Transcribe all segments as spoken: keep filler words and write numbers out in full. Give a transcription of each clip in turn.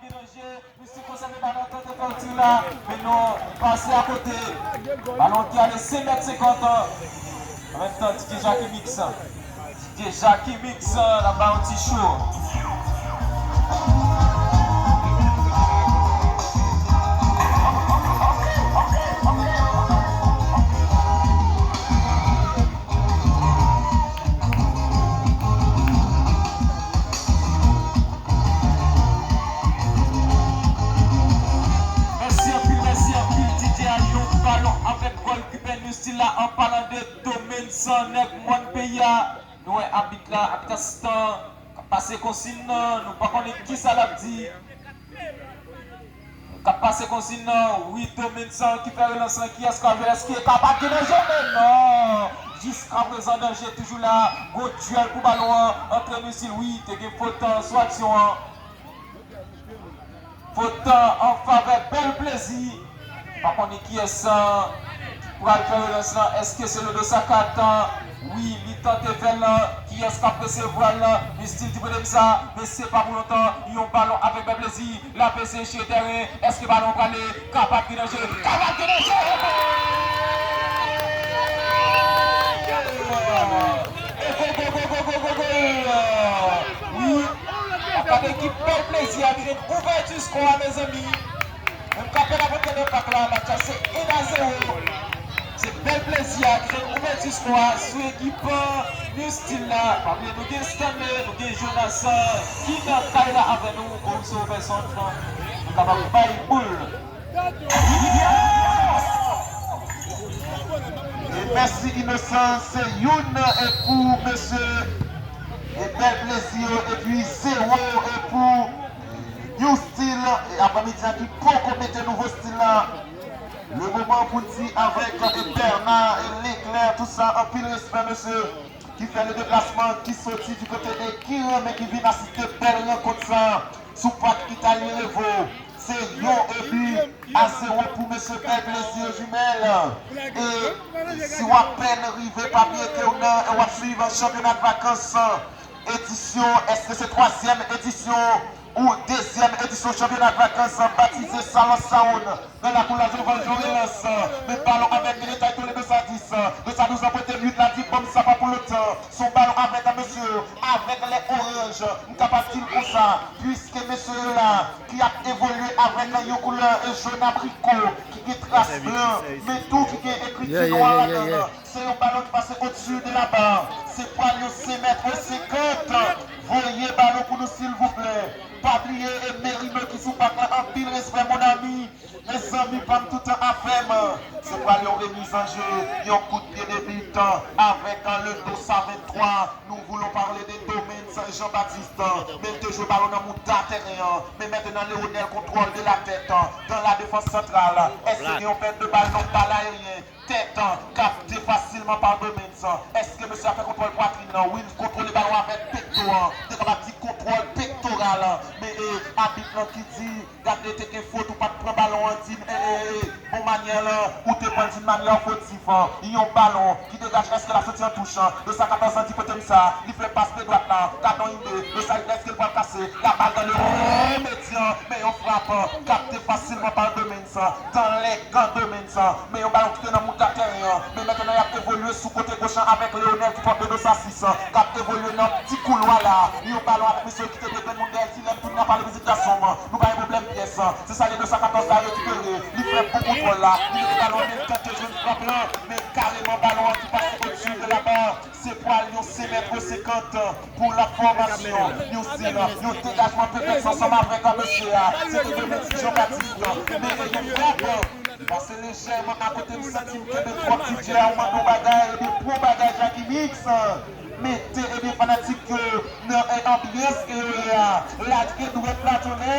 Danje, misye konsève balon, tante fè yon ti la, men nou pase akote. Balon ki ale senk mèt senkant. An menm tan, D J Jackie Mix. D J Jackie Mix, n ap ba yon ti cho. Mèsi anpil, mèsi anpil, D J a yon balon avèk gòlkipè New Style la, an palan de Domenn san, nèg mòn peyi a. Nou wè abit la, abit asistan k ap pase konsign nan, nou pa konnen kisa l ap di. K ap pase konsign nan, wi, Domenn san ki fè relans lan, kiyès k ap jwe, èske ka pa gen danje? Men non! Jiskaprezan, danje toujou la, gwo dyèl pou balon an, antre New Style, wi, te gen fot sou aksyon an. Fot an favè Bèl Plezi. Pa konnen kiyès ki pral fè relans lan. Èske se Lodo Sakat? Wi, li tante fè l. Kiyès k ap resevwa l? New Style di pwoblèm sa, men se pa pou lontan. Yon balon avèk Bèl Plezi. L ap eseye chire tèren. Èske balon prale? Kapab gen danje. Kapab gen danje! E gòl! E gòl, gòl, gòl, gòl, gòl, gòl, gòl! Wi! N ap gade ekip Bèl Plezi a ki jwenn ouvèti skò a, mezanmi. Menm kapè la pou tande pak la, match la se en a zewo. Se Bèl Plezi a ki jwenn ouvèti skò a sou ekip New Style la. Pa bliye nou gen Stanley, nou gen Jonas, ki nan kay la avè nou, Bonso Robertson. Nou kapab bay boul. E mèsi Inosan, se youn e pou mesye e Bèl Plezi yo, epi zewo e pou New Style, e aprèmidi a ki poko mete nouvo stil la. Le moman pou n di avèk e Bernard e Leclerc, tout sa, anpil respè mesye ki fè le deplasman, ki soti di kote de Kiran, men ki vin asiste bèl rankont sa sou pak Italien Revo. Se yon e bi a zewo pou mesye Bèl Plezi yo, Jimèl. E si w apèn rive, pa bliye ke w nan, e w ap swiv chanpyona de vakans edisyon, èske se twazyèm edisyon ou dezyèm edisyon chanpyona de vakans batize Salon Sound nan lakou Lajovan Jorelans. Men balon avèk Militay Toledo sa dis. De sa douz an pote uit la di banm sa pa pou lontan. Se yon balon avèk mesye avèk lè oranj. M kapab di l konsa, piske mesye yo la ki ap evolye avèk yon koulè jòn abriko ki gen tras blan, men tou ki gen ekriti nwa ladan l. Se yon balon ki pase odsi de la ba. Se pwal yo senk mèt senkant. Voye balon pou nou silvouplè. Pa bliye e Merino ki sou pak la, anpil respè mon ami. Mezanmi pa m toutan afè m. Se pral yon remiz an je, yon kout pye de bit avèk le dos a venntwa. Nous voulons parler de Domaine Jean-Baptiste. Men l te jwe balon nan mouda tèren an. Men mentnan Leonel kontwòl de la tèt dans la défense centrale. Èske gen yon pèt de bal nan bal ayeryen? Tèt an, kapte fasilman pa Domaine. Èske mesye a fè kontwòl pwatrin nan? Wi, l kontwole balon avèk pekto an. Te kapab di kontwòl pektoral. Men e abit lan ki di, gade te gen fot, ou pa t pran balon an, di m, e, e, e, bon manyè lan, ou te pran l di manyè ofonsif. Yon balon ki degaje, èske l ap soti an touch? Dosa katòz an di kote m sa, li fè pas de dwat la, gade yon ide, Dosa èske l pral kase, la balle dans le rond médian, men yon frap, kapte fasilman pa Domaine. Dans les gants Domaine, men yon balon ki te nan mouda tèren an. Men mentnan y ap evolye sou kote goch lan avèk Leonel ki pòt de Dosa sis, k ap evolye nan ti koulwa la. Yon balon avèk mesye ki te dwe jwenn moun dèyè l, ti lè m tounen ap pale mizik gason m. Nou pa gen pwoblèm pyès. Se sa le Dosa katòz la rekipere. Li fè bon kontwòl la. Li mete balon an, men l tante jwenn frap lan. Men kareman balon an ki pase odsi de la ba. Se pral yon senk mèt senkant pou la fòmasyon. Yon stil, yon degajman pèfèk ansanm avèk mesye a. Se te Domaine Jean-Baptiste. Men e yon frap. Li pase lejèman akote m, santi m kenbe twòp ti djè a, ou mande yon bagay, ebyen pran yon bagay Jackie Mix. Mete, ebyen fanatik yo nan, e, anbyans ke yo ye a. Lage dwèt la tonnè.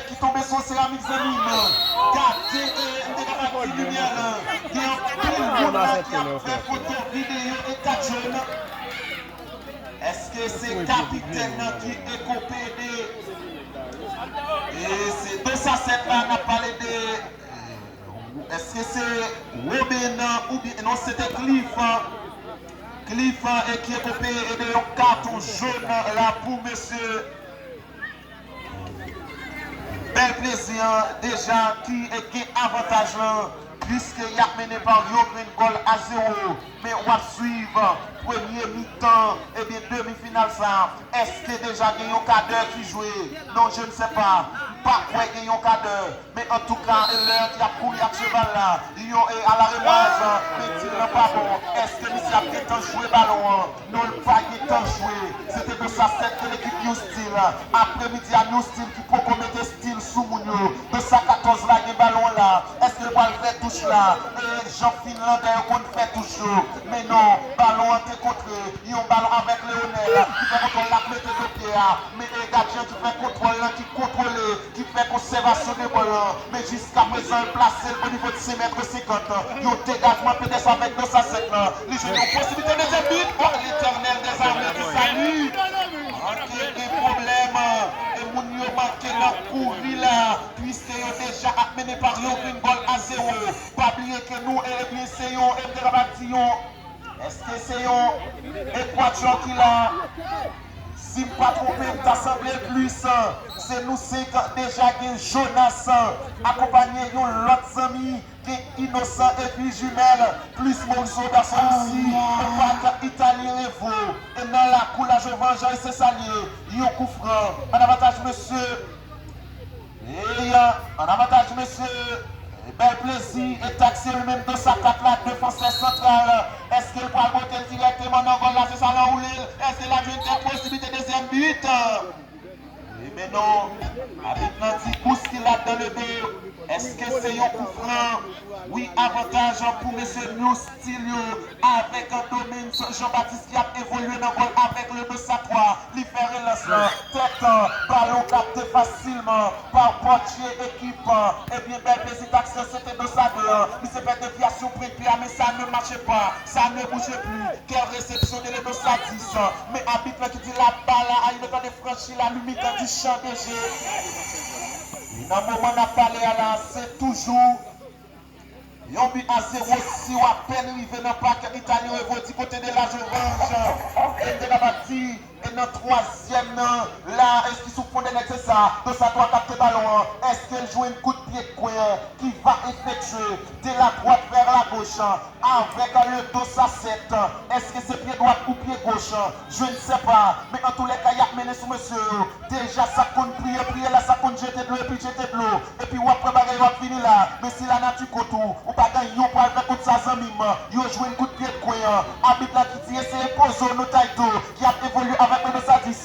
ki tonbe sou seramik zanmi m. Gade, e, m te kapab di limyè lan. Gen anpil moun la ki ap fè foto, videyo e kat jòn. Èske se kapitèn nan ki ekope de, e se de sa sèt la n ap pale de, èske se Woben nan oubyen, non, se te Cliff, Cliff, e ki ekope de yon katon jòn la pou mesye Bèl Plezi an deja ki gen avantaj lan, piske y ap mennen pa yon grenn gòl a zewo. Men w ap swiv premye mitan, ebyen, demi final sa. Èske deja gen yon kadè ki jwe? Non, je ne sais pas. M pa kwè gen yon kadè. Men antouka, e lè y ap kouri ak cheval la, yon e alaremaz, men stil lan pa bon. Èske misye ap gentan jwe balon an? Non, l pa gentan jwe. Se te konsa sèt de lekip New Steel. Apremidi a, New Steel ki poko mete stil sou moun yo. De sa katòz la gen balon an la. Èske l pral fè touch la? E jan Finlandè yo konn fè touch yo. Men non, balon an te kontre. Yon balon avèk Leonel ki fè kontwòl la, k mete do pye a. Men e gadyen ki fè kontwòl lan, ki kontwole, ki fè konsèvasyon de bòl lan. Men jiskaprezan, l plase l o nivo de senk mèt senkant. Yon degajman Pedès avèk Dosa sèt lan. Li jwenn yon posiblite dezyèm bit. Oh, Letènèl dèzame ki sali. Manke gen pwoblèm. E moun yo manke nan kouri la. Piske yo deja ap mennen pa yon grenn gòl a zewo. Pa bliye ke nou, e, ebyen, se yon, e, m te kapab di yon Èske se yon ekwasyon ki la? Si m pa twonpe m, ta sanble plis. Se nou senk deja, gen Jonas, akonpanye yon lòt zanmi, gen Inosan epi Jimèl, plis Moris Roberson isi, Pat Italyen Revo. E nan lakou la, Jovan Jean e Sesalye, yon kou fran. An avantaj mesye. Ey, an avantaj mesye, Bèl Plezi e Taxi li menm, Dosa kat la, defansè santral. Èske l pral bote l dirèkteman nan gòl la? Se sa l anwoule l. Èske l ap jwenn kèk posiblite dezyèm bit? E men non, abit lan di bousculade dans le dos. Èske se yon kou fran? Wi, avantaj pou mesye New Steel yo avèk Domingues Jean-Baptiste ki ap evolye nan gòl avèk le Dosa twa. Li fè relans lan. Tèt, balon kapte fasilman pa pòtye ekip. Ebyen, Bèl Plezi Taxi, se te Dosa de an. Misye fè devyasyon pwent pye a, men ça ne marche pas. Ça ne bouge plus. Quelle réception de le Dosa dis. Men abit lan ki di la balle a une état de franchir la limite du champ de jeu. E nan moman n ap pale a la, se toujou yon bi a zewo, si w apèn rive nan Pak Italyen Revo di kote de la Jovange. E m te kapab di, e nan twazyèm nan, la, eski sou fon de nèg se sa, Dosa twa kapte balon an, èske l jwenn kout pye kwen an ki va efektye de la droite vers la gauche? Avèk le Dosa sèt, èske se pye dwat ou pye goch? Je ne sais pas. Men antoulèka, y ap mennen sou mesye yo. Deja, sa k konn priye, priye la, sa k konn jete dlo, epi jete dlo. Epi w ap pran bagay yo ap vini la. Men si lanati kont ou, ou pa gen yon pral fè kont sa, zanmi m. Yo jwenn kout pye kwen an. Abit la ki di eseye poze w nan Taito, ki ap evolye avèk le Dosa dis.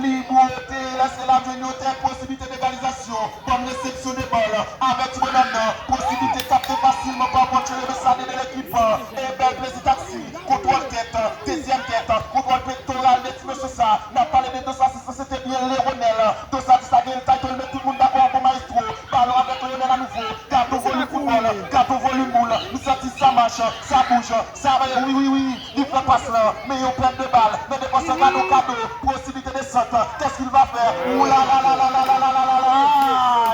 Li bwote, lèse l ap jwenn yon tèt posiblite degalizasyon. Bòn resepsyon de bòl avèk ti bonòm nan. Posiblite kapte fasilman pa Ponchele, men sa de de lekip. E Bèl Plezi Taxi, kontwòl tèt, dezyèm tèt, kontwòl pektoral de ti mesye sa. N ap pale de Dosa sis, se te byen Leonel. Dosa dis la gen l title, men tout moun dakò, bon maestro. Balon avèk Leonel anouvo. Gade yon volim foutbòl, gade yon volim boul. Nou santi sa mach, sa bouj, sa wi, wi, wi. Li fè pas lan, men yon pèt de bal, men defansè kado kado, posiblite de sant, qu'est-ce qu'il va faire? Ou la la la la la la la la la la.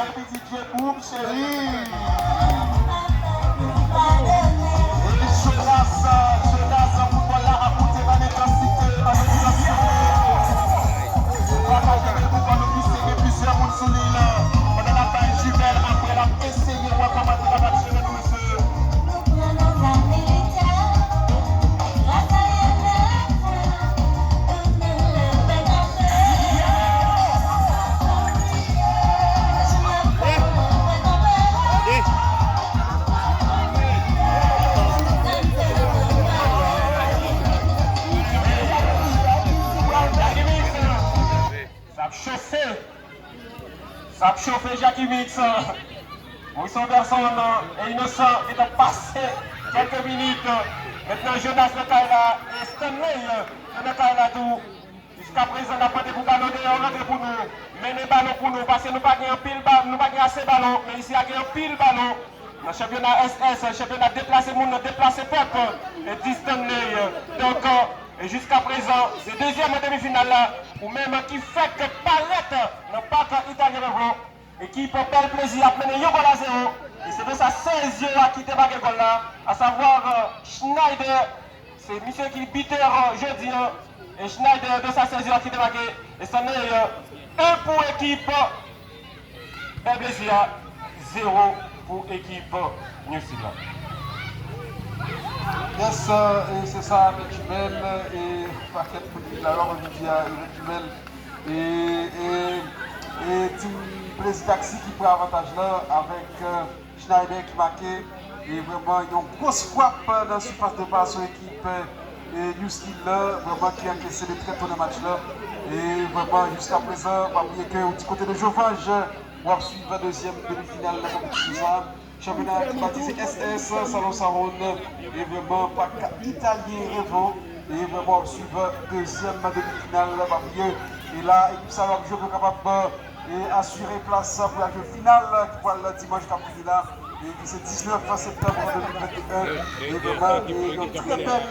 Epi Didye boum cheri. E Jonas, Jonas, foutbòl la ap moute an entansite, an entansite. Pataje bèl bout ban nou, piske gen plizyè moun sou liy lan. Pandan n ap bay Jimèl, apre n ap eseye wè kòman li kapab jere nou, mesye. Nou pran nan zam militè. Sa ap chofe. Sa ap chofe, Jackie Mix. Moris Roberson e Inosan ki t ap pase kèlke minit. Mentnan, Jonas nan kay la e Stanley nan kay la tou. Jiskaprezan, n ap mande pou balon deyò rantre pou nou. Mennen balon pou nou, paske nou pa gen anpil ba-, Se balon, men isi a gen anpil balon. Nan chanpyona S S, chanpyona deplase moun, deplase pèp, e Distanley. Donk, e jiska prezan, se dezyèm demi final la, ou menm ki fèk parèt nan pak Italien Revo. Ekip Bèl Plezi ap mennen yon gòl a zewo. E se de sa sèz yo a ki te make gòl la, asavwa Schneider. Se misye ki bitè jodi an. E Schneider de sa sèz yo a ki te make. E Stanley, en pou ekip Bèl Plezi a, zewo pou ekip New Steel la. Yes, e se sa, Mèt Jimèl, e pakèt moun ki la, jodi a, e Mèt Jimèl, e, e, e Team Plezi Taxi ki pran avantaj la avèk, e, Schneider ki make, e vrèman yon gwos frap nan sifas de pa sou ekip, e, New Steel la, vrèman ki ankese de trè to nan match la. E vrèman, jiska prezan, pa bliye ke ou di kote de Jovanj, w ap swiv dezyèm demi final nan konpetisyon sa. Chanpyona ki batize S S, Salon Sawon, e vrèman pak Italien Revo, e vrèman w ap swiv dezyèm demi final, pa bliye. E la, ekip sa yo ap jwe pou kapab, e asire plas pou y al jwe final ki pral dimanch k ap vini la, e ki se diznèf septanm de mil venteyen, e vrèman, e yon trè bèl